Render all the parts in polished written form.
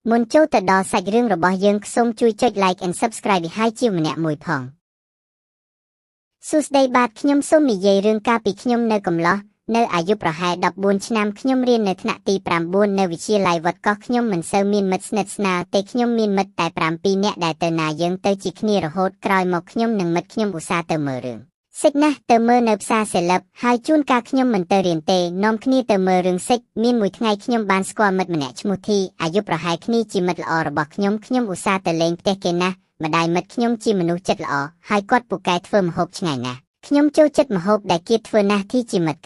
មុនចូលទៅដល់សាច់រឿងរបស់យើងសូមជួយចុច Like and Subscribe ឲ្យជាម្នាក់មួយផងសួស្តីបាទខ្ញុំសូមនិយាយរឿងកាលពីខ្ញុំនៅកំឡោះនៅអាយុប្រហែល14ឆ្នាំខ្ញុំរៀននៅថ្នាក់ទី9នៅវិទ្យាល័យវត្តកោះខ្ញុំមិនសូវមានមិត្តស្និទ្ធស្នាលទេខ្ញុំមានមិត្តតែ7នាក់ដែលទៅណាយើងទៅជាគ្នារហូតក្រោយមកខ្ញុំនិងមិត្តខ្ញុំឧស្សាហ៍ទៅមើលរឿងសិចណាស់ទៅមើលនៅផ្សារសេលឹបហើយជួនកាលខ្ញុំមិនទៅរៀនទេនាំគ្នាទៅមើលរឿងសិចមានមួយថ្ងៃខ្ញុំបានស្គាល់មិត្តម្នាក់ឈ្មោះធីអាយុប្រហែលគ្នាជាមិត្តល្អរបស់ខ្ញុំខ្ញុំឧស្សាហ៍ទៅលេងផ្ទះគេណាស់ម្ដាយមិត្តខ្ញុំជាមនុស្សចិត្តល្អហើយគាត់ពូកែធ្វើម្ហូបឆ្ងាញ់ណាស់ខ្ញុំចូលចិត្តម្ហូបដែលគេធ្វើណាស់ធីជាមិត្តខ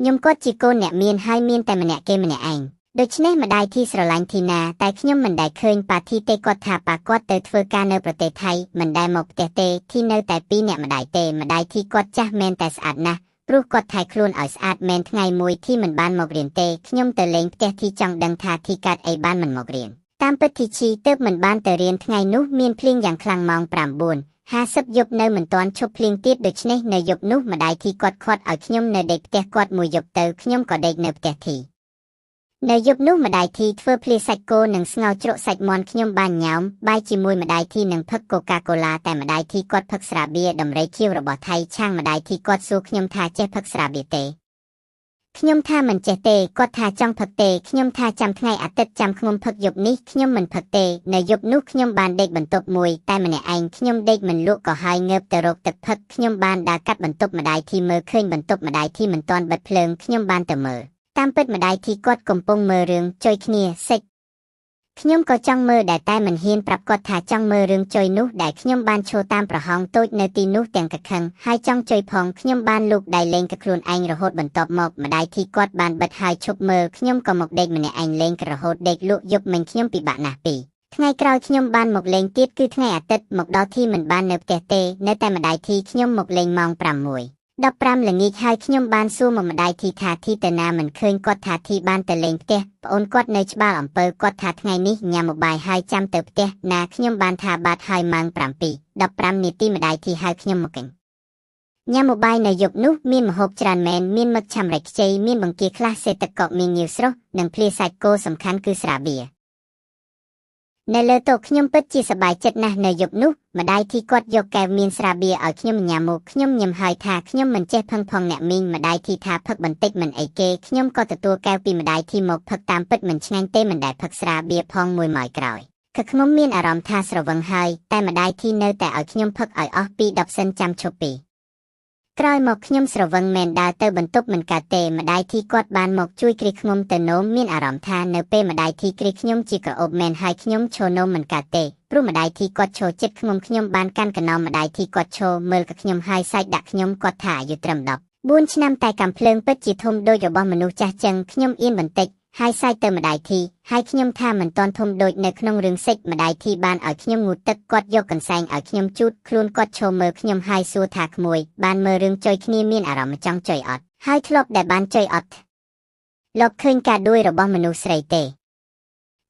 ្ញុំគាត់ជាកូនអ្នកមានហើយមានតែម្នាក់គេម្នាក់ឯងដូច្នេះម្ដាយធីស្រឡាញ់ធីណាតែខ្ញុំមិនដែលឃើញប៉ាធីទេគាត់ថាប៉ាគាត់ទៅធ្វើការនៅប្រទេសថៃមិនដែលមកផ្ទះទេធីនៅតែពីរអ្នកម្ដាយទេម្ដាយធីគាត់ចាស់មែនតែស្អាតណាស់ព្រោះគាត់ថែខ្លួនឲ្យស្អាតមែនថ្ងៃមួយធីមិនបានមករៀនទេខ្ញុំទៅលេងផ្ទះធីចង់ដឹងថាធីកាត់អីបានមិនមករៀនតាមពិតធីឈីទើបមិនបានទៅរៀនថ្ងៃនោះមានភ្លៀងយ៉ាងខ្លាំងម៉ោង9:50យប់នៅមិនទាន់ឈប់ភ្លៀងទៀតដូច្នេះនៅយប់នោះម្ដាយធីគាត់ខាត់ឲ្យខ្ញុំនៅដេកផ្ទះគាត់មួយយប់ទៅខ្ញុំក៏ដេកនៅផ្ទះធីនៅយប់នោះម្ដាយធីធ្វើភ្លាសាច់គោនិងស្ងោរជ្រក់សាច់មាន់ខ្ញុំបានញ៉ាំបាយជាមួយម្ដាយធីនិងផឹកកូកាកូឡាតែម្ដាយធីគាត់ផឹកស្រាបៀរដំរីខៀវរបស់ថៃឆាងម្ដាយធីគាត់សួរខ្ញុំថាចេះផឹកស្រាបៀរទេខ្ញុំថាមិនចេះទេគាត់ថាចង់ផឹកទេខ្ញុំថាចាំថ្ងៃអាទិត្យចាំខ្ញុំផឹកយប់នេះខ្ញុំមិនផឹកទេនៅយប់នោះខ្ញុំបានដេកបន្ទប់មួយតែម្នាក់ឯងខ្ញុំដេកមិនលក់ក៏ហើយងើបទៅរកទឹកផឹកខ្ញុំបានដើរកាត់បន្ទប់ម្ដាយធីមើលឃើញបន្ទប់ម្ដាយធីមិនទាន់បិទភ្លើងខ្ញុំបានទៅមើលតាមពិតម្ដាយធីគាត់កំពុងមើលរឿងចុយគ្នាសិចខ្ញុំក៏ចង់មើលដែរតែមិនហ៊ានប្រាប់គាត់ថាចង់មើលរឿងចុយនោះដែលខ្ញុំបានឈរតាមប្រហោងតូចនៅទីនោះទាំងកខឹងហើយចង់ចុយផងខ្ញុំបានលូកដៃលេងកខ្លួនឯងរហូតបន្ទាប់មកម្ដាយធីគាត់បានបិទហើយឈប់មើលខ្ញុំក៏មកដេកម្នាក់ឯងលេងរហូតដេកលក់យប់មិញខ្ញុំពិបាកណាស់ពីថ្ងៃក្រោយខ្ញុំបានមកលេងទៀតគឺថ្ងៃអាទិត្យមកដល់ធីមិនបាននៅផ្ទះទេនៅតែម្ដាយធីខ្ញុំមកលេងម៉ោង6:15ល្ងាចហើយខ្ញុំបានសួរមកម្ដាយធីថាធីទៅណាមិនឃើញគាត់ថាធីបានទៅលេងផ្ទះប្អូនគាត់នៅច្បាល់អំពើគាត់ថាថ្ងៃនេះញ៉ាំបាយហើយចាំទៅផ្ទះណាខ្ញុំបានថាបាទហើយម៉ោង7:15នាទីម្ដាយធីហៅខ្ញុំមកវិញញ៉ាំបាយនៅយប់នោះមានម្ហូបច្រើនមែនមានមឹកឆាំរ៉ៃខ្ចីមានបង្គាខ្លះសេទឹកកកមានងាវស្រស់និងភ្លាសាច់គោសំខាន់គឺស្រាបៀរនៅលើតុខ្ញុំពិតជាសប្បាយចិត្តណាស់នៅយប់នោះម្ដាយធីគាត់យកកែវមានស្រាបៀរឲ្យខ្ញុំញ៉ាំមកខ្ញុំញ៉ាំហើយថាខ្ញុំមិនចេះផឹងផងអ្នកមីងម្ដាយធីថាផឹកបន្តិចមិនអីគេខ្ញុំក៏ទទួលកែវពីម្ដាយធីមកផឹកតាមពិតមិនឆ្ងាញ់ទេមិនដែលផឹកស្រាបៀរផងមួយម៉ោយក្រោយគឺខ្ញុំមានអារម្មណ៍ថាស្រវឹងហើយតែម្ដាយធីនៅតែឲ្យខ្ញុំផឹកឲ្យអស់ពី10សិនចាំឈប់ពីក្រោយមកខ្ញុំស្រវឹងមែនដើរទៅបន្ទប់មិនកើតទេម្ដាយធីគាត់បានមកជួយគ្រីខ្ញុំទៅនោមមានអារម្មណ៍ថានៅពេលម្ដាយធីគ្រីខ្ញុំជាក្រអូបមែនហើយខ្ញុំឈរនោមមិនកើតទេព្រោះម្ដាយធីគាត់ឈរចិត្តខ្ញុំខ្ញុំបានកាន់កណោមម្ដាយធីគាត់ឈរមើលក៏ខ្ញុំហើយសាច់ដាក់ខ្ញុំគាត់ថាអាយុត្រឹម14ឆ្នាំតែកាំភ្លើងពិតជាធំដូចរបស់មនុស្សចាស់ចឹងខ្ញុំអៀនបន្តិចហើយសាច់ទៅម្ដាយធីហើយខ្ញុំថាមិនទាន់ធំដូចនៅក្នុងរឿងសិចម្ដាយធីបានឲ្យខ្ញុំងូតទឹកគាត់យកកន្សែងឲ្យខ្ញុំជូតខ្លួនគាត់ឈរមើលខ្ញុំហើយសួរថាក្មួយបានមើលរឿងចុយគ្នាមានអារម្មណ៍ចង់ចុយអត់ហើយធ្លាប់ដែលបានចុយអត់លបឃើញការដួយរបស់មនុស្សស្រីទេ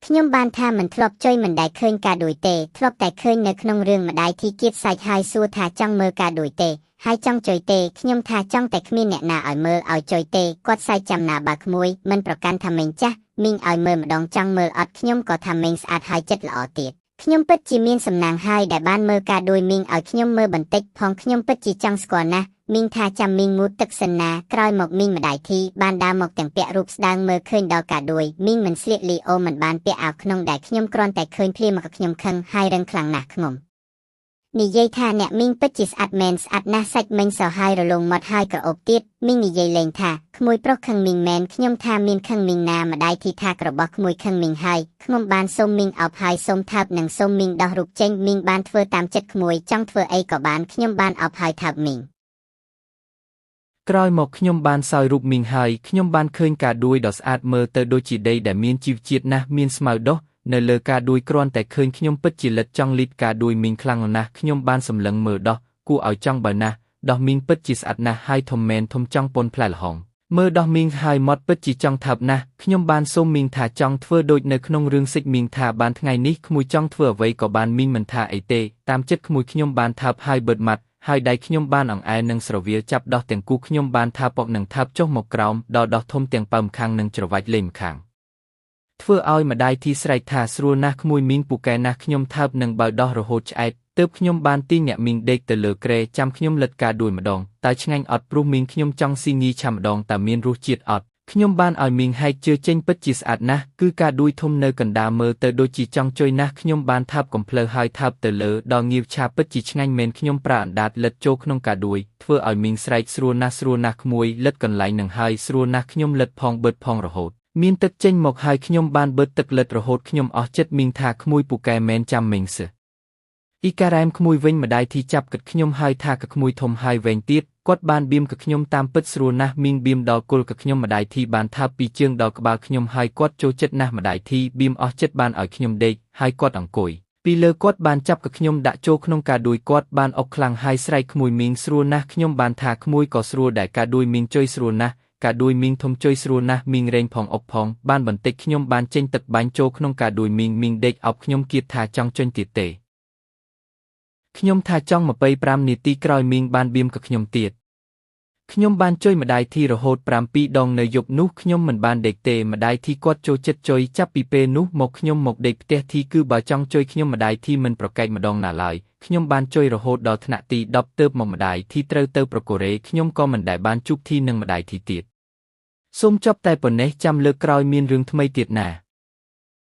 ខ្ញុំបានថាមិនធ្លាប់ចុយមិនដែលឃើញការដួយទេធ្លាប់តែឃើញនៅក្នុងរឿងម្ដាយធីគៀតសាច់ហើយសួរថាចង់មើលការដួយទេហើយចង់ចុយទេខ្ញុំថាចង់តែគ្មានអ្នកណាឲ្យមើលឲ្យចុយទេគាត់សាច់ចាំណាបើក្មួយមិនប្រកាន់ថាមីងចាស់មីងឲ្យមើលម្ដងចង់មើលអត់ខ្ញុំក៏ថាមីងស្អាតហើយចិត្តល្អទៀតខ្ញុំពិតជាមានសំណាងហើយដែលបានមើលការដួយមីងឲ្យខ្ញុំមើលបន្តិចផងខ្ញុំពិតជាចង់ស្គាល់ណាស់មីងថាចាំមីងងូតទឹកសិនណាក្រោយមកមីងម្ដាយធីបានដើរមកទាំងពាក់រូបស្ដើងមើលឃើញដល់ការដួយមីងមិនស្លៀកលីអូមិនបានពាក់អាវក្នុងដែលខ្ញុំគ្រាន់តែឃើញភ្លាមមកខ្ញុំខឹងហើយរឹងខ្លាំងណាស់ខ្ញុំនិយាយថាអ្នកមីងពិតជាស្អាតមែនស្អាតណាស់សាច់មិញសហើយរលោងមាត់ហើយក្រអូបទៀតមីងនិយាយលេងថាក្មួយប្រុសខឹងមីងមែនខ្ញុំថាមានខឹងមីងណាម្ដាយធីថារបស់ក្មួយខឹងមីងហើយខ្ញុំបានសុំមីងអោបហើយសុំថើបនិងសុំមីងដោះរូបចេញមីងបានធ្វើតាមចិត្តក្មួយចង់ធ្វើអីក៏បានខ្ញុំបានអោបហើយថើបមីងក្រោយមកខ្ញុំបានសោយរូបមីងហើយខ្ញុំបានឃើញការដួយដ៏ស្អាតមើលទៅដូចជាដីដែលមានជីវជាតិណាស់មានស្មៅដុះនៅលើការដួយគ្រាន់តែឃើញខ្ញុំពិតជាលិតចង់លីបការដួយមីងខ្លាំងណាស់ខ្ញុំបានសម្លឹងមើលដោះគួរឲ្យចង់បើណាស់ដោះមីងពិតជាស្អាតណាស់ហើយធំមែនធំចង់ពនផ្លែល្ហុងមើលដោះមីងហើយមាត់ពិតជាចង់ថើបណាស់ខ្ញុំបានសុំមីងថាចង់ធ្វើដូចនៅក្នុងរឿងសិចមីងថាបានថ្ងៃនេះក្មួយចង់ធ្វើអ្វីក៏បានមីងមិនថាអីទេតាមចិត្តក្មួយខ្ញុំបានថើបហើយបឺតម៉ាត់ហើយដៃខ្ញុំបានអង្អែលនឹងស្រវាលចាប់ដោះទាំងគូខ្ញុំបានថាពកនឹងថើបចុះមកក្រោមដល់ដោះធំទាំងប៉ើម្ខាងនឹងច្រវាច់លេម្ខាង ធ្វើឲ្យម្ដាយធីស្រែកថាស្រួលណាស់ក្មួយមីងពូកែណាស់ខ្ញុំថើបនឹងបើដោះរហូតឆ្អែតទើបខ្ញុំបានទាញអ្នកមីងដេកទៅលើគ្រែចាំខ្ញុំលិតការដួយម្ដងតើឆ្ងាញ់អត់ព្រោះមីងខ្ញុំចង់ស៊ីញីឆាម្ដងតើមានរសជាតិអត់ខ្ញុំបានឲ្យមីងហែកជើចេញពិតជាស្អាតណាស់គឺការដួយធំនៅកណ្ដាលមើលទៅដូចជាចង់ចុយណាស់ខ្ញុំបានថើបកំភ្លើហើយថើបទៅលើដល់ងាវឆាពិតជាឆ្ងាញ់មែនខ្ញុំប្រើអណ្ដាតលិតចូលក្នុងការដួយធ្វើឲ្យមីងស្រែកស្រួលណាស់ស្រួលណាស់ក្មួយលិតកន្លែងនឹងហើយស្រួលណាស់ខ្ញុំលិតផងបឺតផងរហូតមានទឹកចេញមកហើយខ្ញុំបានបឺតទឹកលិតរហូតខ្ញុំអស់ចិត្តមីងថាក្មួយពូកែមែនចាំមីងសអ៊ីការ៉ែមក្មួយវិញម្ដាយធីចាប់គិតខ្ញុំហើយថាកក្មួយធំហើយវែងទៀតគាត់បានបៀមកខ្ញុំតាមពិតស្រួលណាស់មីងបៀមដល់គល់កខ្ញុំម្ដាយធីបានថាពីជើងដល់ក្បាលខ្ញុំហើយគាត់ចូលចិត្តណាស់ម្ដាយធីបៀមអស់ចិត្តបានឲ្យខ្ញុំដេកហើយគាត់អង្គុយពីលើគាត់បានចាប់កខ្ញុំដាក់ចូលក្នុងការដួយគាត់បានអុកខ្លាំងហើយស្រែកក្មួយមីងស្រួលណាស់ខ្ញុំបានថាក្មួយក៏ស្រួលដែរការដួយមីងចុយស្រួលណាស់ការដួយមីងធំចុយស្រួលណាស់មីងរែងផងអុកផងបានបន្តិចខ្ញុំបានចេញទឹកបាញ់ចូលក្នុងការដួយមីងមីងដេកអោបខ្ញុំគៀតថាចង់ចេញទៀតទេខ្ញុំថាចង់25នាទីក្រោយមីងបានបៀមកខ្ញុំទៀតខ្ញុំបានជួយម្ដាយធីរហូត7ដងនៅយប់នោះខ្ញុំមិនបានដេកទេម្ដាយធីគាត់ចូលចិត្តជួយចាប់ពីពេលនោះមកខ្ញុំមកដេកផ្ទះធីគឺបើចង់ជួយខ្ញុំម្ដាយធីមិនប្រកែកម្ដងណាឡើយខ្ញុំបានជួយរហូតដល់ថ្នាក់ទី10ទើបមកម្ដាយធីត្រូវទៅប្រកូរ៉េខ្ញុំក៏មិនដែលបានជួបធីនិងម្ដាយធីទៀតសូមចប់តែប៉ុណ្ណេះចាំលើកក្រោយមានរឿងថ្មីទៀតណា។